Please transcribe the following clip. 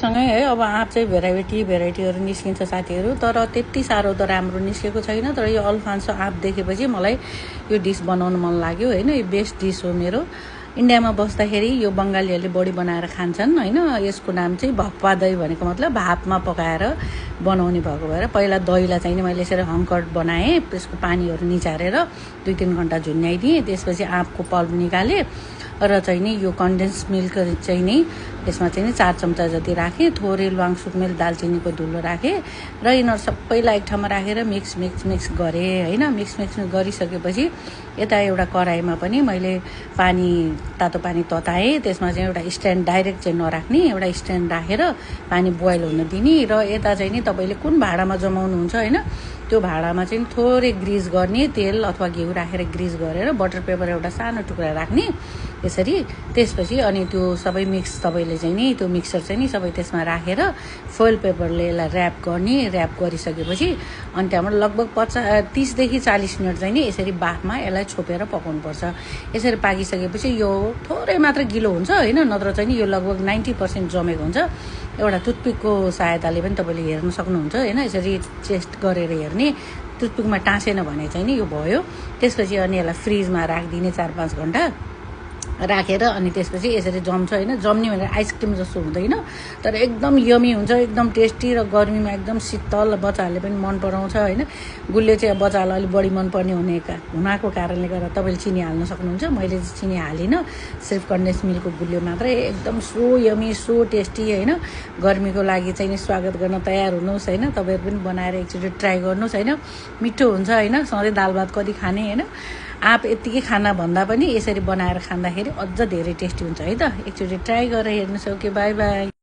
सँगसँगै है अब आँप चाहिँ भेराइटीहरू निस्किन्छ साथीहरू, तर त्यति साह्रो त राम्रो निस्केको छैन। तर यो अल्फान्सो आँप देखेपछि मलाई यो डिस बनाउन मन लाग्यो होइन। यो बेस्ट डिस हो मेरो। इन्डियामा बस्दाखेरि यो बङ्गालीहरूले बढी बनाएर खान्छन् होइन। यसको नाम चाहिँ भक्वा दही भनेको मतलब भातमा पकाएर बनाउने भएको भएर पहिला दहीलाई चाहिँ नि मैले यसरी हङ्कट बनाएँ, त्यसको पानीहरू निचारेर 2-3 घन्टा झुन्याइदिएँ। त्यसपछि आँपको पल्प निकालेँ र चाहिँ नि यो कन्डेन्स मिल्क चाहिँ नि यसमा चाहिँ नि 4 चम्चा जति राखेँ। थोरै ल्वाङ सुकमेल दालचिनीको धुलो राखेँ र यिनीहरू सबैलाई एक ठाउँमा राखेर मिक्स गरेँ होइन। मिक्स गरिसकेपछि यता एउटा कराईमा पनि मैले तातो पानी तताएँ। त्यसमा चाहिँ एउटा स्ट्यान्ड डाइरेक्ट चाहिँ नराख्ने, एउटा स्ट्यान्ड राखेर पानी बोइल हुन दिने। र यता चाहिँ नि तपाईँले कुन भाँडामा जमाउनुहुन्छ होइन त्यो भाँडामा चाहिँ थोरै ग्रिज गर्ने, तेल अथवा घिउ राखेर ग्रिज गरेर बटर पेपर एउटा सानो टुक्रा राख्ने यसरी। त्यसपछि अनि त्यो सबै मिक्स तपाईँले चाहिँ नि त्यो मिक्सर चाहिँ नि सबै त्यसमा राखेर फोइल पेपरले यसलाई ऱ्याप गर्ने। ऱ्याप गरिसकेपछि अनि त्यहाँबाट लगभग 30 देखि 40 मिनट चाहिँ नि यसरी बाफमा यसलाई छोपेर पकाउनुपर्छ। यसरी पाकिसकेपछि यो थोरै मात्र गिलो हुन्छ होइन, नत्र चाहिँ नि यो लगभग 90% जमेको हुन्छ। एउटा टुथपिकको सहायताले पनि तपाईँले हेर्न सक्नुहुन्छ होइन। यसरी टेस्ट गरेर हेर्ने, टुथपिकमा टाँसेन भने चाहिँ नि यो भयो। त्यसपछि अनि यसलाई फ्रिजमा राखिदिने 4-5 घन्टा राखेर अनि त्यसपछि यसरी जम्छ होइन। जम्ने भनेर आइसक्रिम जस्तो हुँदैन, तर एकदम यमी हुन्छ, एकदम टेस्टी र गर्मीमा एकदम शीतल, बच्चाहरूले पनि मन पराउँछ होइन। गुलियो चाहिँ बच्चाहरूलाई अलिक बढी मनपर्ने हुनाको कारणले गर्दा तपाईँले चिनी हाल्न सक्नुहुन्छ। मैले चाहिँ चिनी हालिनँ, सिर्फ कन्डेन्स मिल्कको गुलियो मात्रै। एकदम सो यमी, सो टेस्टी होइन। गर्मीको लागि चाहिँ नि स्वागत गर्न तयार हुनुहोस् होइन। तपाईँहरू पनि बनाएर एकचोटि ट्राई गर्नुहोस् होइन। मिठो हुन्छ होइन, सधैँ दाल भात कति खाने होइन। आँप यत्तिकै खाना भन्दा पनि यसरी बनाएर खाँदाखेरि अझ धेरै टेस्टी हुन्छ है त। एकचोटि ट्राई गरेर हेर्नुहोस्। Okay, by by.